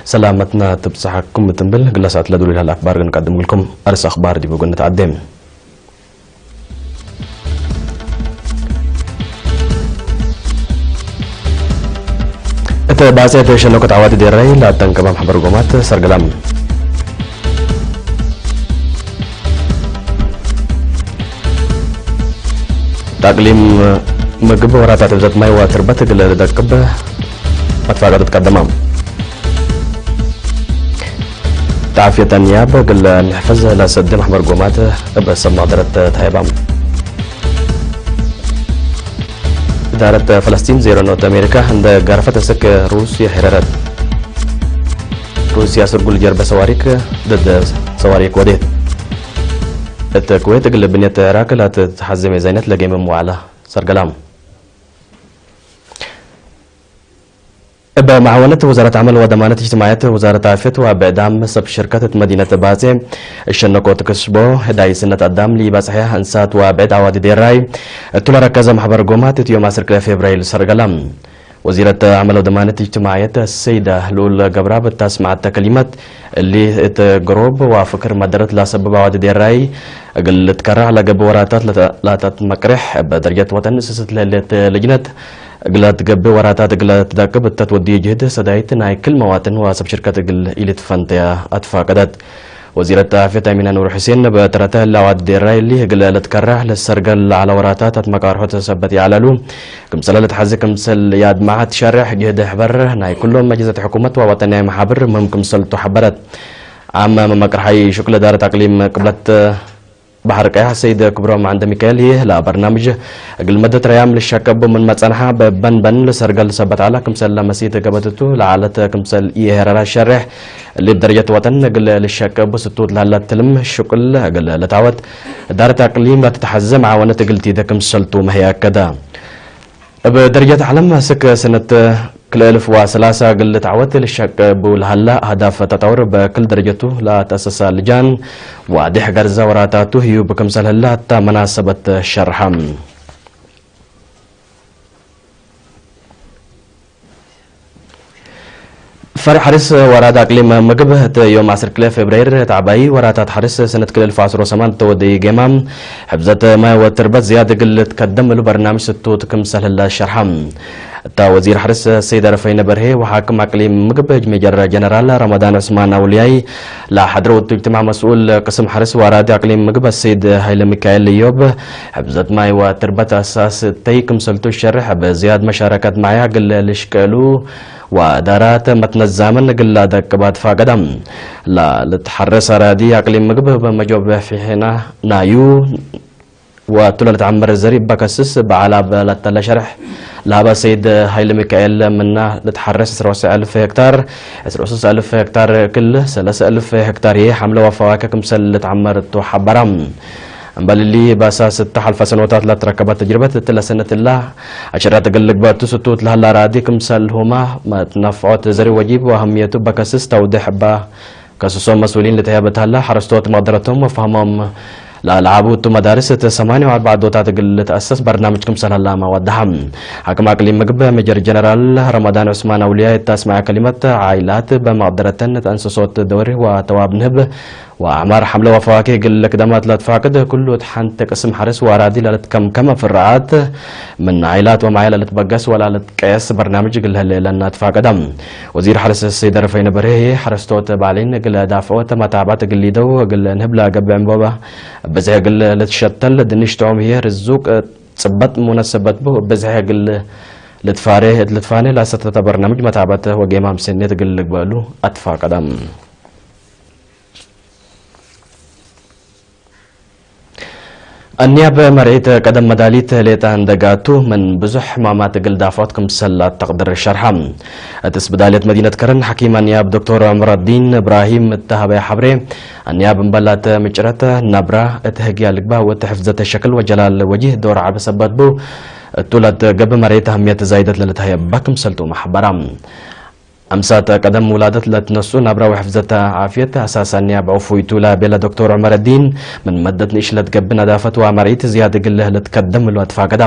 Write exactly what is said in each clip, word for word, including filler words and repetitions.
ሰላመትነ ትብጸሐኩም እት እምብል፣ ግለ ሰዓት ለዱሉይ ለህለ አክባር እንቀድም እግልኩም። አርስ አክባር ዲብ እግል ንትዐዴ። እት ባጽዕ እት ሸነኮት ዐዋዲ ዴራይ ለአተንከበ መሕበር ጎማት ሰርገላም። እት አቅሊም ምግብ ወራታት ሕፍዘት ማይ ወትርበት እግል ልደቅብ አትፋቀደት ቀደማ። እት ዓፍየት አንያብ እግል ንሕፈዝ ለሰዴ መሕበር ጎማት እብ ሰብ መቅደረት ተሀይባም። እዳረት ፈለስጢን ዜሮ ኖርት አሜሪካ እንደ ጋርፈት እስክ ሩስየ ሄረረት። ሩስየ አስር እግል ጀርበ ሰዋሪክ ድድ ሰዋሪክ ወዴት። እት ኩዌት እግል ብንየት ዕራቅ ለትትሐዜ ሜዛይነት ለጌመ መዋዕለ ሰርገላም። እብ መዓወነት ወዛረት ዐመል ወደማነት እጅትማዕየት ወዛረት ዓፍየት ወብዕዳም ሰብ ሽርከት እት መዲነት ባጼ እሸነኮት ክስቦ ህዳይ ስነት አዳም ሊበጽሐ እንሳት ወብዕድ አዋዲ ዴራይ እቱ ለረከዘ መሕበር ጎማት እት ዮም ዐስር ክለ ፌብራይር ሰርገላም። ወዚረት ዐመል ወደማነት እጅትማዕየት ሰይደ ልኡል ገብረአብ እት አስመዐተ ከሊመት፣ እሊ እት ግሩብ ወፍክር መደረት ለሰብብ አዋዲ ዴራይ እግል ልትከረዕ ለገብእ ወራታት ለተ-፣ ለተትመቅሬሕ፣ እብ ደረጀት ወጠን እስስት ለህሌት ልጅነት እግለ ትገብእ ወራታት እግለ ትደቅብ እተ ትወድዩ ጅህድ ሰዳይት ናይ ክል መዋጥን ወሰብ ሽርከት እግል ኢልትፈንተየ አትፋቀደት። ወዚረት ዓፍየት አሚነ ኑር ሑሴን እብ ተረተ፣ እሊ አዋዲ ዴራይ እሊ እግለ ልትከረዕ ለሰርገል ለዐለ ወራታት አትመቃርሖት ሰበት ይዐለሉ። ክምሰለ ልትሐዜ ክምሰል የአድመዐት ሸሬሕ ጅህድ ሕበር ናይ ኩሎም አጅህዘት ሕኩመት ወወጠንያይ መሓብር ምህም ክምሰልቱ ሐበረት። አመ መመቅርሓይ ሹቅል እዳረት አቅሊም ቅብለት በሐር ቀያሕ ሰይድ ክብሮም ዐንደ ሚካኤል ህዬ ለበርናምጅ እግል መደት ረያም ልሸቀቡ ምን መጸንሐ በበን በን ልሰርገል ሰበት ዐለ። ክምሰል ለመሲት ገበትቱ ለዐለት ክምሰል ኢሄረረ ሸሬሕ እሊ ብደረጀት ወጠን እግል ልሸቀቡ ስቱት ለሀለ ትልም ሹቅል እግል ልትዐወት እዳረት አቅሊም ለትትሐዜ መዓወነት እግል ቲደ ክምሰልቱ መህይ አከደ። እብ ደረጀት ዐለም እስክ ሰነት ክልኤ እልፍ ወሰላሳ እግል ልትዐወት ልሸቀቡ ለሀለ አህዳፍ ተጠውር በክል ደረጀቱ ለተአሰሰ ልጃን ዋዴሕ ገርዘ ወራታቱ ህዩብ ክምሰል ህለ እተ መናሰበት ሸርሐ። ፈርዕ ሐርስ ወራድ አቅሊም ምግብ እት ዮም ዐስር ክልኤ ፌብራይር እት ዐባይ ወራታት ሐርስ ሰነት ክልኤ እልፍ ወዐስር ወሰማን እተ ወደዩ ጌማ፣ ሕፍዘት ማይ ወትርበት ዝያድ እግል ልትከደም እሉ በርናምጅ ስቱት ክምሰል ህለ ሸርሐ። እተ ወዚር ሐርስ ሰይድ አረፈይነ በርሄ ወሓክም አቅሊም ምግብ ሜጀር ጀነራል ረመዳን ዑስማን አውልያይ ለሐድረው እቱ እጅትማዕ መስኡል ቅስም ሐርስ ወአራዲ አቅሊም ምግብ አሰይድ ሀይለ ሚካኤል እዮብ፣ ሕፍዘት ማይ ወትርበት አሳስ እተይ ክምሰልቱ ሸርሕ፣ እብ ዝያድ መሻረከት ማያ እግል ልሽቀሉ ወአዳራት መትነዛመን እግል ለአደቅብ አትፋቀደ። ለልትሐረስ አራዲ አቅሊም ምግብ እብ መጆብ ፊሕና ናዩ ወእቱ ለልትዐመር ዘሪ እበ ከስስ በዐላብ ለተለ ሸርሕ ለሀበ ሰይድ ሀይለ ሚካኤል፣ ምነ ልትሐረስ ዕስራ ወሰዕ እልፍ ሄክታር፣ ዕስራ ወሰስ እልፍ ሄክታር እክል ሰለሰ እልፍ ሄክታር ህዬ ሐምለ ወፈዋክህ ክምሰል ልትዐመር እቱ ሐበረ። እምበል እሊ፣ በሳስ እተ ሐልፈ ሰኖታት ለትረከበት ተጅርበት እት ለሰነት እላ አሸረት እግል ልግበእ እቱ ስቱት ለሀለ አራዲ ክምሰልሁመ መትነፍዖት ዘሪ ወጂብ ወአህምየቱ በከስስ ተውዴሕ እበ ከስሶም መስኡሊን ልትሀየብ እት ሀለ፣ ሐረስቶት መቅደረቶም ወፈህሞም ለአልዓቡ እቱ መዳርስ እት ሰማንያ ወአርበዕ ዶታት እግል ልትአሰስ በርናምጅ ክምሰል ሀላመ ወደሐ። ሓክም አቅሊም ምግብ ሜጀር ጀነራል ረመዳን ዑስማን አውልያ እት አስመዐ ከሊመት፣ ዓኢላት በመቅደረተን እት እንስሶት ደወር ወተዋብ ንህብ ወአዕማር ሐምለ ወፈዋኪህ እግል ልክደማት ለትፋቅድ፣ ኩሉ እት ሐንቴ ቅስም ሐርስ ወአራዲ ለልትከምከመ ፍርዓት ምን ዓኢላት ወማያ ለልትበገስ ወለልትቀየስ በርናምጅ እግል ለህሌ ለና ትፋቀደ። ወዚር ሐርስ ሰይድ አረፈይነ በርሄ፣ ሐረስቶት ባሌን እግል ዳፍዖት መታብዐት እግል ሊደው እግል እንህብ ለገብእ ዕንቦበ ብዝሕ እግል ልትሸተል፣ ድንሽ ጥዑም ህዬ ርዙቅ ጽበጥ ሙነሰበት ቡ፣ ብዝሕ እግል ልትፋሬ፣ እት ልትፋኔ ለሰተተ በርናምጅ መታብዐት ወጌማም ሰኔት እግል ልግበእሉ አትፋቀደ። አንያብ መርዒት ቀደም መዳሊት ሌጠ እንደጋቱ ምን ብዙሕ ሕማማት እግል ዳፍዖት ክምሰል ለአተቅድር ሸርሐ። እት እስብዳልየት መዲነት ከረን ሐኪም አንያብ ዶክቶር ዑመረዲን እብራሂም እተ ሀበየ ሐብሬ፣ አንያብ እምበል ላተ ምጭረተ ነብራ እት ህግያ ልግባእ ወእት ሕፍዘተ ሸክል ወጀላል ወጂህ ዶር ዐቢ ሰበት ቡ፣ እቱ ለትገብእ መርዒት አህምየት ዛይደት ለልትሀየባ ክምሰልቱ መሕበራ። አምሳተ ቀደም ውላደት ለትነስኡ ናብራዊ ሕፍዘተ ዓፍየት አሳስ አንያብ ዕፉይ ቱ ለቤለ ዶክተር ዑመረዲን፣ ምን መደት ንእሽ ለትገብእ ነዳፈት ወመርኢት ዝያድ እግል ልትከደም እሉ አትፋቀደ።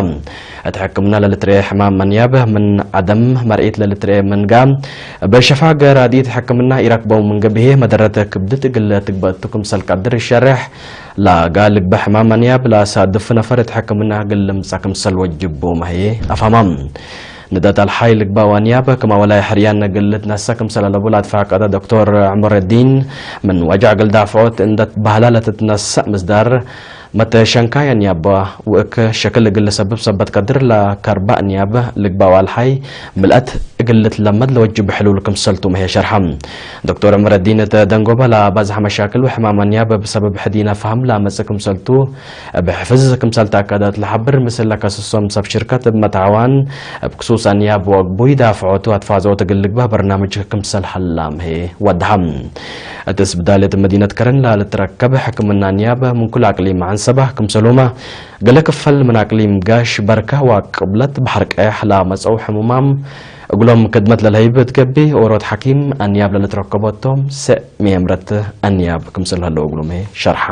እት ሕክምና ለልትርኤ ሕማም አንያብ ምን ዐደም መርኢት ለልትርኤ ምንጋ፣ እብ ሸፋግ ራድኢት ሕክምና ኢረክበው ምን ገብሄ መደረት ክብድት እግል ትግበእቱ ክምሰል ቀድር ይሸሬሕ። ለጋ ልግበእ ሕማም አንያብ ለአሳድፍ ነፈር እት ሕክምና እግል ልምጸእ ክምሰል ወጅብ ቦም ህዬ አፋማም። ንደት አልሓይ ልግበእ ወአንያብ ክም አወላይ ሕርያን እግል ልትነሰእ ክምሰል አለቡ ለአትፋቀደ ዶክተር ዑመረዲን፣ ምን ወጃዕ እግል ዳፍዖት እንደ ትበህላ ለትትነሰእ ምስዳር መተሸንካይ አንያብ ወእክ ሸክል እግል ልሰብብ ሰበት ቀድር ለከርበእ አንያብ ልግበእ ወአልሓይ ምልአት እግል ልትለመድ ለወጅብ ሕሉል ክምሰልቱ መህየ ሸርሐ። ዶክተር ዑመረዲን እት ደንጎበ ለባዝሐ መሻክል ወሕማም አንያብ እብ ሰብብ ሕዲነ ፈሀም ለአመጽእ ክምሰልቱ እብ ሕፍዝ ክምሰል ተአከደ እት ለሐብር፣ ምስል ለከስሶም ሰብ ሽርከት እብ መትሐዋን እብ ክሱስ አንያብ ወአግቡይ ዳፍዖቱ አትፋዘዎት እግል ልግበእ በርናምጅ ክምሰል ሀላ መህየ ወደሐ። እት እስብዳል እት መዲነት ከረን ለልትረከብ ሕክምና አንያብ ምን ኩል አቅሊም ዐንሰበ ክምሰሉመ፣ ገሌ ክፈል ምን አቅሊም ጋሽ በርከ ወቅብለት በሐር ቀየሕ ለአመጸው ሕሙማም እግሎም ክድመት ለልሀይብ እት ገብእ ኦሮት ሐኪም አንያብ ለልትረከቦ ቶም፣ ሰእ ሜምረት አንያብ ክምሰል ሀለው እግሎም ሸርሐ።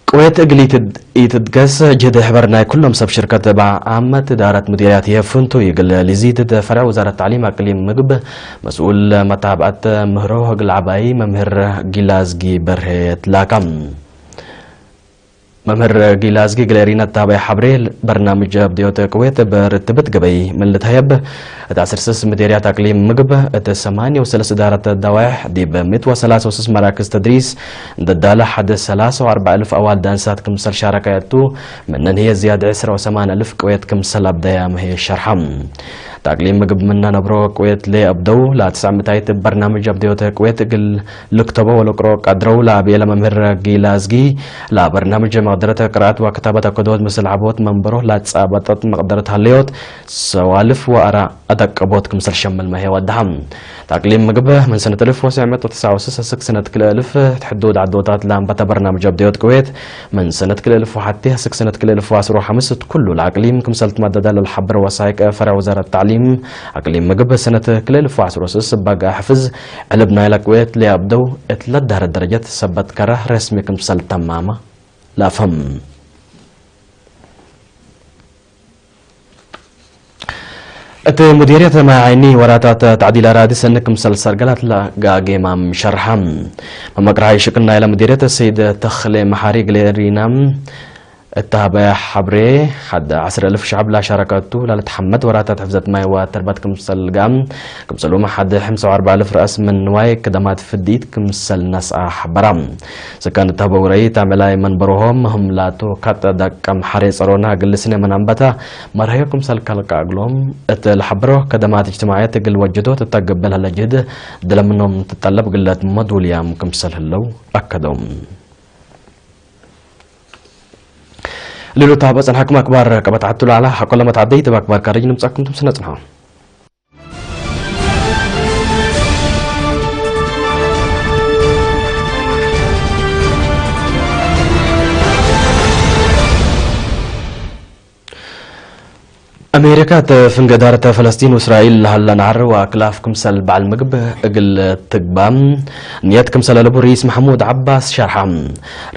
ቅዌት እግል ኢትድ-፣ ኢትድገስ ጅህድ ሕበር ናይ ኩሎም ሰብ ሽርከት እብ ዓመት እዳረት ሙዲርያት ህዬ ፍንቱይ እግል ሊዚድ እት ፈርዕ ውዛረት ተዕሊም አቅሊም ምግብ መስኡል መታብዐት ምህሮ እግል ዐባይ መምህር ጊላዝጊ በርሄ ትላከ። መምህር ጊላዝጊ እግል ኤሪና እታበየ ሐብሬ፣ በርናምጅ አብድዮት ቅዌት እብ ርትብት ገበይ ምን ልትሀየብ፣ እት ዐስር ስስ ምዴርያት አቅሊም ምግብ፣ እት ሰማንየ ወሰለስ እዳረት ደዋይሕ፣ ዲብ ምእት ወሰላሰ ወስስ መራክዝ ተድሪስ፣ እንደ ዳለ ሐድ ሰላሰ ወአርበዕ እልፍ አዋልድ አንሳት ክምሰል ሻረከ ያቱ፣ ምንን ህዬ ዝያድ ዕስረ ወሰማን እልፍ ቅዌት ክምሰል አብደያም ህዬ ሸርሐ። እት አቅሊም ምግብ ምነ ነብሮ ቅዌት ለአብደው፣ ለትስዕ ምታይት እብ በርናምጅ አብድዮት ቅዌት እግል ልክተቦ ወልቅሮ ቀድረው ለአብኤለ መምህር ጊላዝጊ፣ ለበርናምጅ መቅደረት ቅራአት ወክታበት አከዶት ምስል ዐቦት መንበሮ ላጻበጠት መቅደረት ሀለዮት፣ ሰዋልፍ ወአራ አደቀቦት ክምሰል ሸምል መሄ ወደሐ። ተቅሊም ምግብ ምን ሰነት እልፍ ወሰዕ ምእት ወትስዓ ወስስ እስክ ሰነት ክልኤ እልፍ፣ ሕዱድ ዐዶታት ለአንበተ በርናምጅ አብደዮት ቅዌት፣ ምን ሰነት ክልኤ እልፍ ወሐቴ እስክ ሰነት ክልኤ እልፍ ወዐስር ወሐምስ እት ኩሉ ለአቅሊም ክምሰል ትመደደ ለልሐብር ወሳይቅ ፈርዕ ውዛረት ተዕሊም፣ አቅሊም ምግብ ሰነት ክልኤ እልፍ ወዐስር ወስስ በጋ ሕፍዝ ዕልብ ናይለ ቅዌት ለአብደው እት ለዳረ ደረጀት ሰበት ከረ ረስሚ ክምሰል ተማመ ለአፍህም። እት ሙዲርየት ማይ ዓይኒ ወራታት ተዕዲል አራዲ ሰኒ ክምሰል ሰርገላት ለጋጌማም ሸርሐ። መመቅርሃይ ሽቅል ናይለ ሙዲርየት ሰይድ ተክሌ መሓሪ እግል ኤሪና እተ ሀበ ሐብሬ፣ ሐድ ዐስር እልፍ ሸዐብ ለሻረከቱ ለልትሐመድ ወራታት ሕፍዘት ማይ ወተርበት ክምሰል ጋም፣ ክምሰሉም ሐድ ሐምሳ ወአርበዕ እልፍ ረአስ ምን ንዋይ ክደማት ፍዲት ክምሰል ነስአ ሐበራ። ስካን እተ ሀበ ውረይ ታምዕላይ መንበሮሆም ምህም ላቱ ካጥ ዳቀም ሐሬ ጸሮና እግል ልስነ ምን አንበተ መርሀዮ ክምሰል ከልቀ እግሎም እት ለሐብሮ ከደማት እጅትማዕየት እግል ወጅዶት እተ ግብል ሀለ ጅህድ ድለ ምኖም ትጠለብ ግለት መዱልያም ክምሰል ህለው አከደው። ሌሎት ሀበ ጸንሐኩም አክባር ቀበት ዐቱ ለዐለ ሐቆ ለመትዐደይ እብ አክባር ካርጅ ንምጽአኩም ቱም ስነ ጽንሖ። አሜሪካ እት ፍንጌ እዳረት ፈለስጢን ወእስራኤል ለሀለ ነዐር ወክላፍ ክምሰል በዐል ምግብ እግል ትግባእ ንየት ክምሰል አለቡ ርኢስ መሕሙድ ዐባስ ሸርሐ።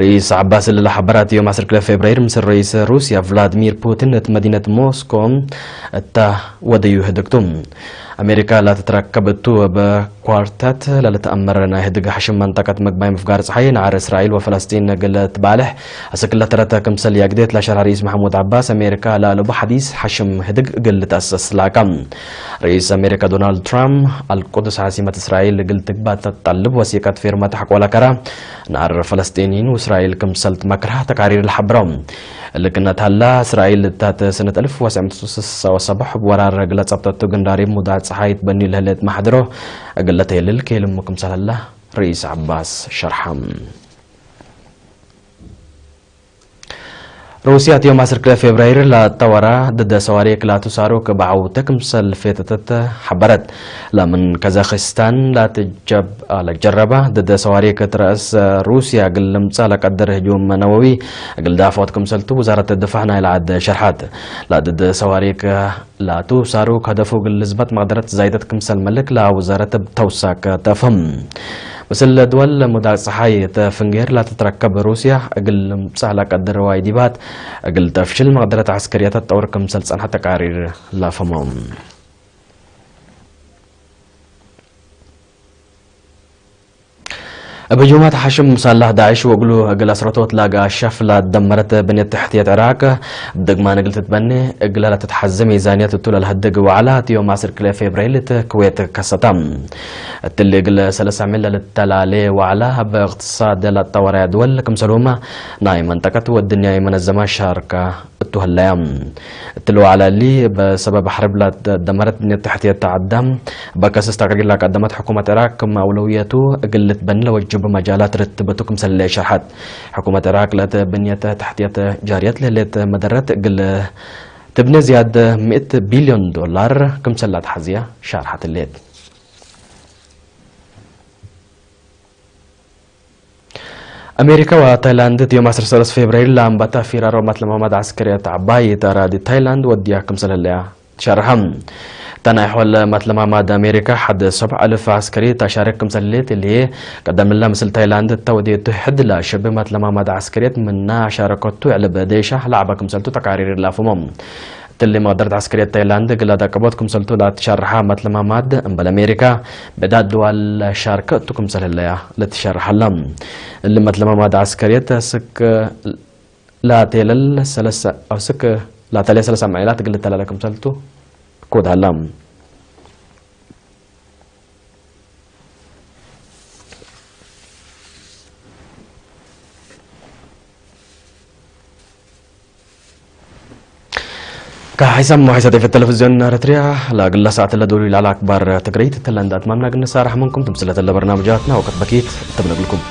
ርኢስ ዐባስ እሊ ለሐበራት ዮም ዐስር ክልኤ ፌብራይር ምስል ርኢስ ሩስያ ቭላድሚር ፑቲን እት መዲነት ሞስኮ እተ ወደዩ ህድግ ቱ። አሜሪካ ለትትረከብ እቱ እብ ኳርተት ለልትአመር ናይ ህድግ ሐሽም መንጠቀት ምግባይ ምፍጋር ጸሓይ ነዐር እስራኤል ወፈለስጢን እግል ትባልሕ አስክ ለተረተ ክምሰል ያግዴት ለሸርሐ ርኢስ መሕሙድ ዐባስ፣ አሜሪካ ለአለቡ ሐዲስ ሐሽም ህድግ እግል ልትአሰስ ላከ። ርኢስ አሜሪካ ዶናልድ ትራምፕ አልቁድስ ዓሲመት እስራኤል እግል ትግባእ ተጠልብ ወሲቀት ፌርመት ሐቆ ለከረ፣ ነዐር ፈለስጢንይን ወእስራኤል ክምሰል ትመክርሀ ተቃሪር ለሐብረው። እሊ ክነት ሀላ፣ እስራኤል እታት ሰነት አልፍ ወትሰዕ ምእት ወስሳ ወሰብዕ እብ ወራር እግለ ጸብጠቱ ግንዳሪብ ሙዳዕ ጸሓይት በኒ ለህሌት መሕድሮ እግል ለተየልል ኬልሙ ክምሰል ሀላ ርኢስ ዐባስ ሸርሐ። ሩስያ ዮም ዐስር ክልኤ ፌብራይር ለአጠወራ ድደ ሰዋሪክ ላቱ ሳሩክ እብ ዐውተ ክምሰል ፌተተት ሐበረት። ለምን ከዛክስታን ላትጀብ-፣ ለጀረባ ድደ ሰዋሪክ እት ረአስ ሩስያ እግል ልምጸእ ለቀድር ህጁም ነወዊ እግል ዳፍዖት ክምሰልቱ ውዛረት ድፋዕ ናይለ ዐድ ሸርሐት። ለድደ ሰዋሪክ ላቱ ሳሩክ ሀደፉ እግል ልዝበት መቅደረት ዛይደት ክምሰል መልክ ለውዛረት እብ ተውሳክ ተፍህም። ምስል ድወል ሙዳቅ ጸሓይ እት ፍንጌር ለትትረከብ ሩስያ እግል ልምጸእ ለቀድር ዋይ ዲባት እግል ተፍሽል መቅደረት ዐስከርየት ትጠውር ክምሰል ጸንሐት ተቃሪር ለፍህመው። እብ ህጁማት ሐሽም ሳላህ ዳዕሽ ወእግሉ እግል አስረቶት ላግአ ሸፍ ለደመረት ብንየት ተሕትየት ዕራቅ፣ እብ ድግማን እግል ትትበኔ እግለ ለትትሐዜ ሚዛንየት እቱ ለልሀድግ ወዐለ ዮም ዐስር ክልኤ ፌብራይር እት ክዌት ከሰተ። እትሊ እግል ሰለስ አሚን ለልተላሌ ወዐለ እብ እቅትሳድ ለአጠወራያ ድወል ክምሰልሁመ ናይ መንጠቀት ወእድንያይ መነዘማት ሻርከ እቱ ህለያ። እትሊ ወዐለ እሊ፣ በሰበብ ሐርብ ለደመረት ብንየት ተሕትየት ዐዳም በከሰስ ተቅሪር ለቀደመት ሕኩመት ዕራቅ ክም አውለውየቱ እግል ልትበኒ ለወጅብ መጃላት ርትበቱ ክምሰል ሸርሐት። ሕኩመት ዕራቅ ለእት ብንየት ተሕትየት ጃርየት ለህሌት መደረት እግል ትብኔ ዝያድ ምእት ቢልዮን ዶላር ክምሰል ለአትሐዝየ ሻርሐት ህሌት። አሜሪካ ወታይላንድ እት ዮም ዐስር ሰለስ ፌብራይር ለአንበተ ፊራሮ መትለማማድ ዐስከርየት ዐባይ እት አራዲ ታይላንድ ወድያ ክምሰል ህለያ ትሸርሐ። እተ ናይ ሖል መትለማማድ አሜሪካ ሐድ ሰብዕ አልፍ ዐስከሪ ተሻርክ ክምሰል ህሌት እሊ፣ ቀደምለ ምስል ታይላንድ እተ ወዴቱ ሕድ ለሽብህ መትለማማድ ዐስከርየት ምነ አሻረከቱ ዕልብ ዴሻ ለዐበ ክምሰልቱ ተቃሪር ላፍሞ። እትሊ መቅደረት ዐስከርየት ታይላንድ እግል አዳቀቦት ክምሰልቱ ለአትሸርሐ መትለማማድ እምበል አሜሪካ፣ ብዕዳት ድዋል ሻርከ እቱ ክምሰል ህለያ ልትሸርሐ ሀለ። እሊ መትለማማድ ዐስከርየት ስክ ላቴለል ሰለሰ፣ አው ስክ ላተልየ ሰለሰ መዒላት እግል ልተላለ ክምሰልቱ ክውድ ሀለ። ከሐይሳም ወሐይሰ ዴፈት ቴሌቪዝዮን ኤረትርያ ለእግለ ሰዓት ለዶሉ ለዐለ አክባር ትግረይት እትለ እንደ አትማምና እግል ንሳረሕ ምንኩም። ትምስለት ለበርናምጃትና ወቀት በኪት እትብለግልኩም።